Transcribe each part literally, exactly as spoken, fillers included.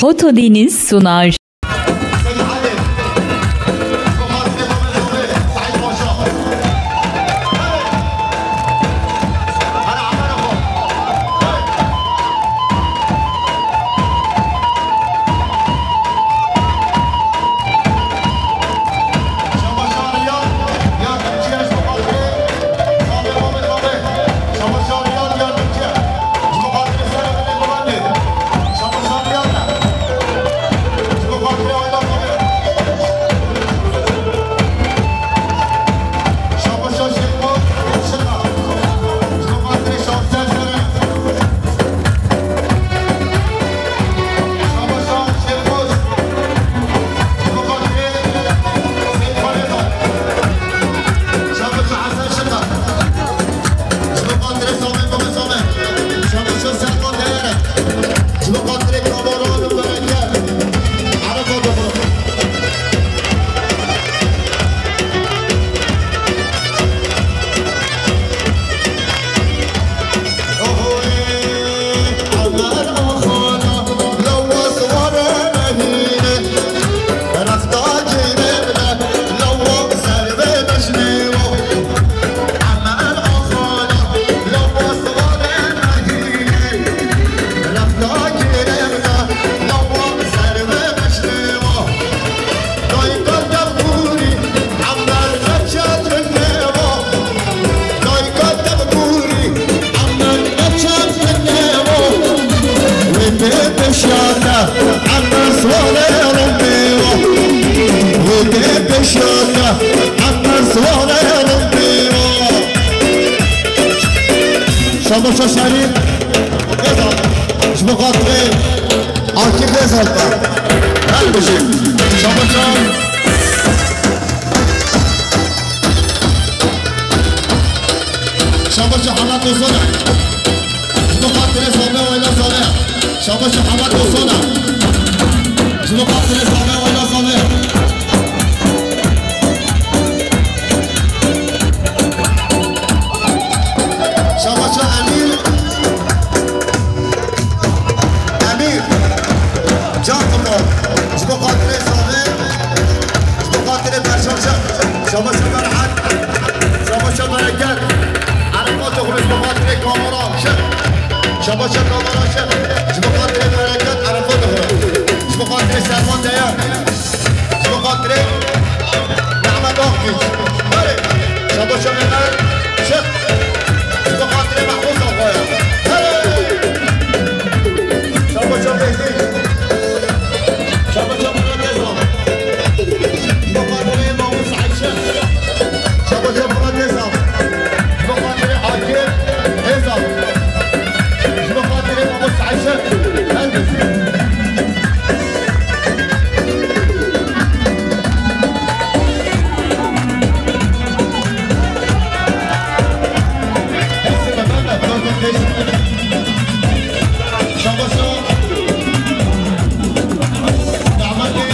Hotodeniz sunar. Şabaşa Şerîf, Êzal, ji bo xatirê Akif Êzal be. Her bijî. Şabaşa. Şabaşa Hemed Ozan. Ji bo xatirê Zame û Êla Zame. Şabaşa Hemed Ozan. Ji bo xatirê Zame û Êla Zame. Şabaşa Emîr. Emîr. Can Timor. Ji bo xatirê Zame. Ji bo xatirê Berşan Şex. Şabaşa Berhan. Şabaşa Bereket. Erefa Toxmê ji bo xatirê kamera. Şex. Şabaşa kamera Şex. Ji bo xatirê Bereket. Erefa Toxmê. Ji bo xatirê Selman Deyan. Ji bo xatirê Mehmet Akgünç. Belê. Şabaşa Mehmet Şex. Ji bo xatirê Mehmûd Saxoya. Belê. Şabaşa Mehdi. Şabaşa Murat Ezan. Ji bo xatirê Mahmûd Saîd Şex. Şabaşa Murat Ezan. Ji bo xatirê Akif Êzal. Ji bo xatirê Mahmûd Saîd Şex. Her kesî. Şabaşa. Damadê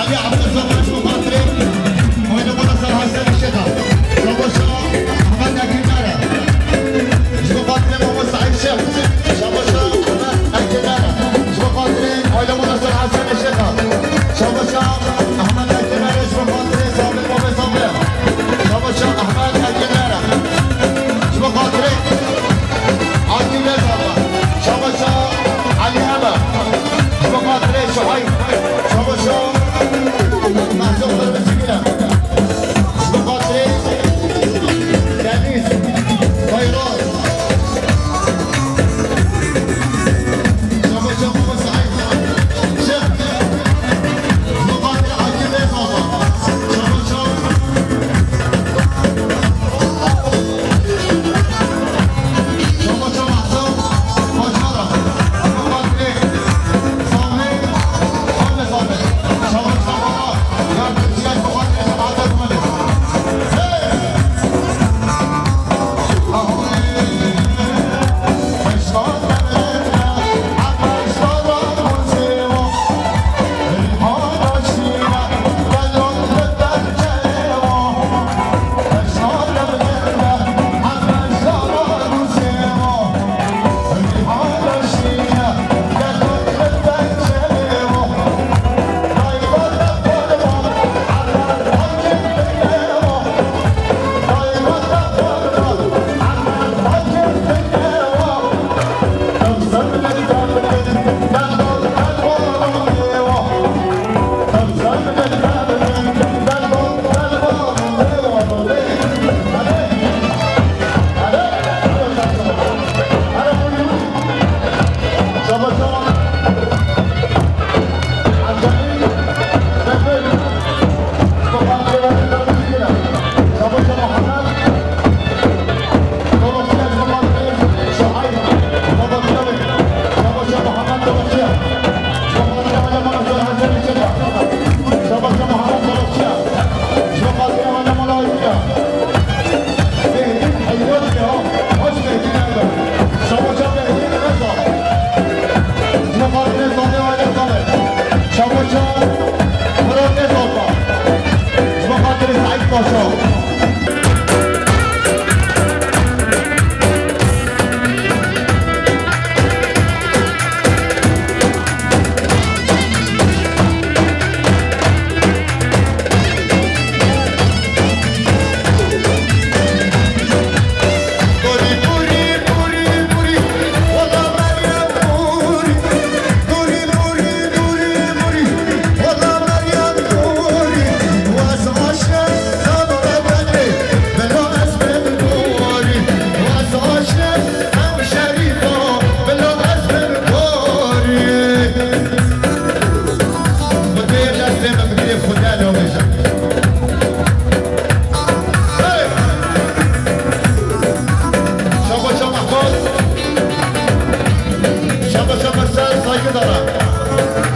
Elî Abdulzafar ji bo xatirê Oynamola Serhasya Şêxa. Şabaşa Ahmet Ekînara. Ji bo xatirê Mamo Saîd Şêx. Şabaşa Ahmet Ekînara.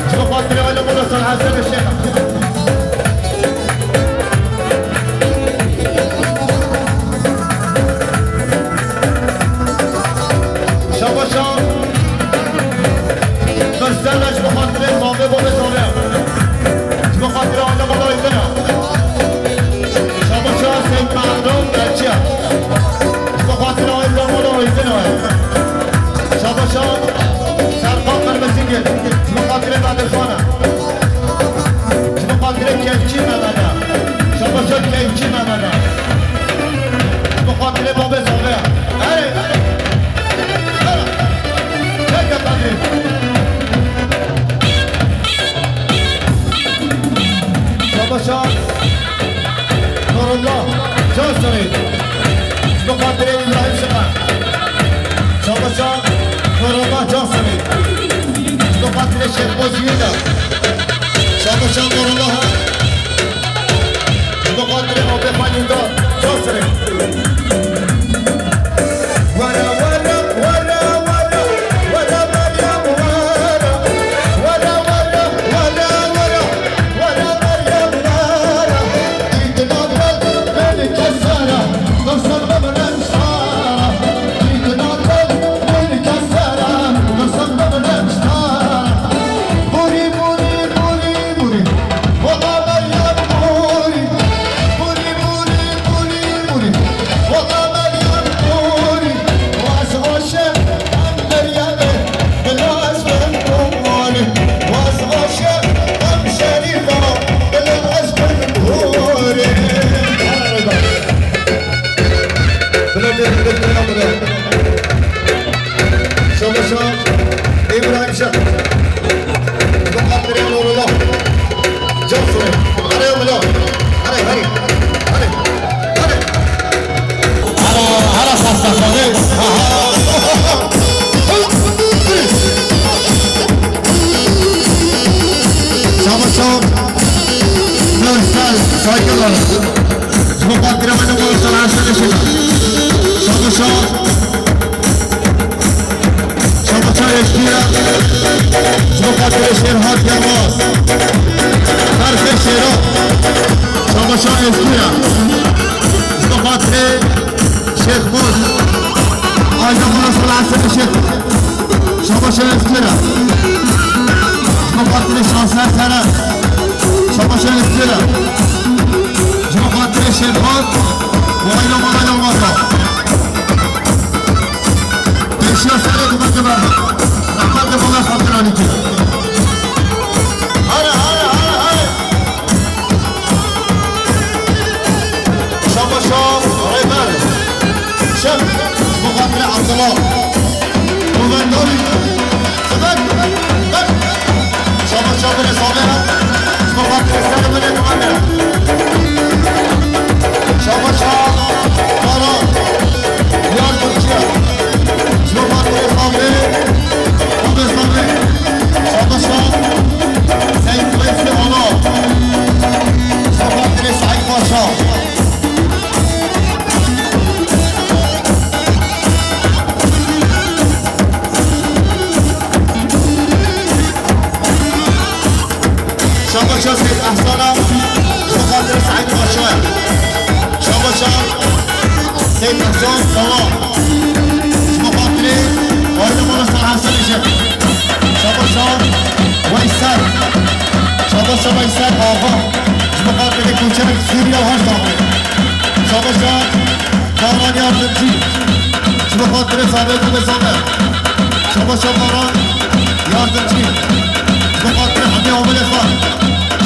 Ji bo xatirê Alemana Sal Hesen Şêx. Şabaşa Nursel ji bo xatirê Mavê Bavê Zave. Ji bo xatirê Alemana Aydina. Şabaşa Seyt Mehran Elçiya. Ji bo xatirê Alemana Aydina. Şabaşa Serkan Qirmizîgil, ji bo xatirê Nadirxana. Ji bo xatirê Kevçî Mehmeda. Şabaşa Kevçî Mehmeda. Ji bo xatirê Babê Zave. Erê! Erê! Çeke Qadrî. Şabaşa Nurullah Canserî. Ji bo xatirê Îbrahîm Şiqer. Şabaşa Nurullah Canserî. Ji bo xatirê Şêxmûs Yîda. Şabaşa Nurullah. Ji bo xatirê Abê Xalîda Canserî. Were, were, were, were, were Meryem, were. Were, were, were, were, were Meryem, were. Dîtina te bên kesera, qisem bibinem şara. Dîtina te bên kesera, qisem bibinem şara. Borî, borî, borî, borî. Were Meryem, borî. Borî, borî, borî, borî. Were Meryem, borî. Ez aşiq em Meryemê, bila ez bim porê. Ez aşiq em Şerîfa, bila ez bim porê. Bila bê, bila, bila, bila. Şabaşa Îbrahîm Şah. Bi xatirê Nurullah. Can Sure. Hadi ya Milo. Hadi, hadi. Hadi. Hadi. Hadi, hadi, hadi, hadi. Şabaşa Nursel, saygılar. Ji bo xatirê min û Nursel Hasan Işık. Şabaşa. Şabaşa Êzgî ye. Ji bo xatirê Şêrhat Yilmaz. Berfê Şêro. Şabaşa Êzgî ye. Ji bo xatirê Şêxmûs. Aja xwe Nursel Hasan Işık. Şabaşa Êzgî ye. Ji bo xatirê Şaser Sere. Şabaşa Êzgî ye. Ji bo xatirê Şêrhat. Wayla mala ya mala. Pêşiya serê dixwe dibe. Rehmet li bala xatiranî kir. Hare, hare, hare, hare. Şabaşa Rêber. Şef, ji bo xatirê Abdullah. Govendarî. Sibek. Bek. Şabaşa Birê Sabê. Ji bo xatirê serê Birê Dixwendê. Şabaşa Baran. Yardımcı. Ji bo xatirê Sabê. Abê Sabê. Şabaşa Seyîd Weyfî Ana. Ji bo xatirê Seîd Paşa. Şabaşa Seyîd Ehsana, ji bo xatirê Seîd Paşa. Şabaşa Seyîd Ehsan Sawa, ji bo xatirê Aile Mala Sar Hesen Êşe. Şabaşa Weysel, Şabaşa Weysel Ağa, ji bo xatirê koçer Sûriye û her saxê. Şabaşa Baran Yardımcı. Ji bo xatirê Sabê Gulê Sabê. Şabaşa Baran Yardımcı. Ji bo xatirê Hemî Amirê Xan.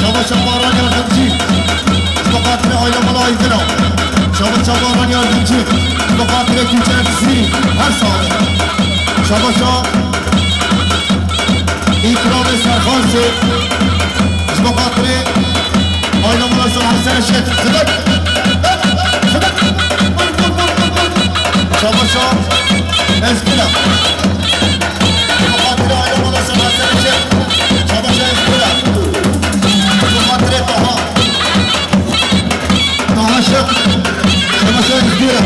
Şabaşa Baran Yardımcı. Ji bo xatirê Aile Mala Aydina. Şabaşa Baran Yardımcı. Ji bo xatirê Gülçen Sî. Her saxê. Şabaşa Îkramê Serxan Sê. Ji bo xatirê Aile Mala Sal Hesen Şêx. Xidmet. Xidmet. Şabaşa Ezgila. Ji bo xatirê Aile Mala Sal Hesen Şêx. Şabaşa Ezgila. Ji bo xatirê Taha. Taha Şık. Şabaşa Ezgila.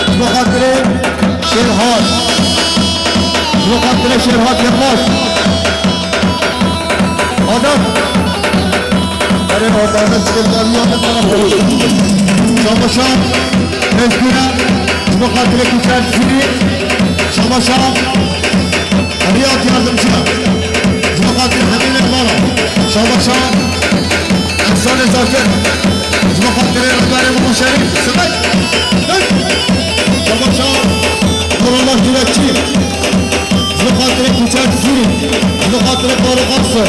Ji bo xatirê Şêrhat. Ji bo xatirê Şêrhat Yılmaz. Adam. Erê, o, Bahadır Çiçekler, bir yerde taraf olsun. Şabaşa, Mezgüre, Cumhurbaşkanı Küçer Zili, Şabaşa, Riyad Yardımcı, Cumhurbaşkanı Hemine Mara, Şabaşa, Efsane Zakir, Cumhurbaşkanı Rıdvanê Muhammed Şerîf, Sibek, Sibek, Şabaşa, Nurullah Kürekçi, Ji bo xatirê Kuçer Zûrî, ji bo xatirê Farûq Aksoy,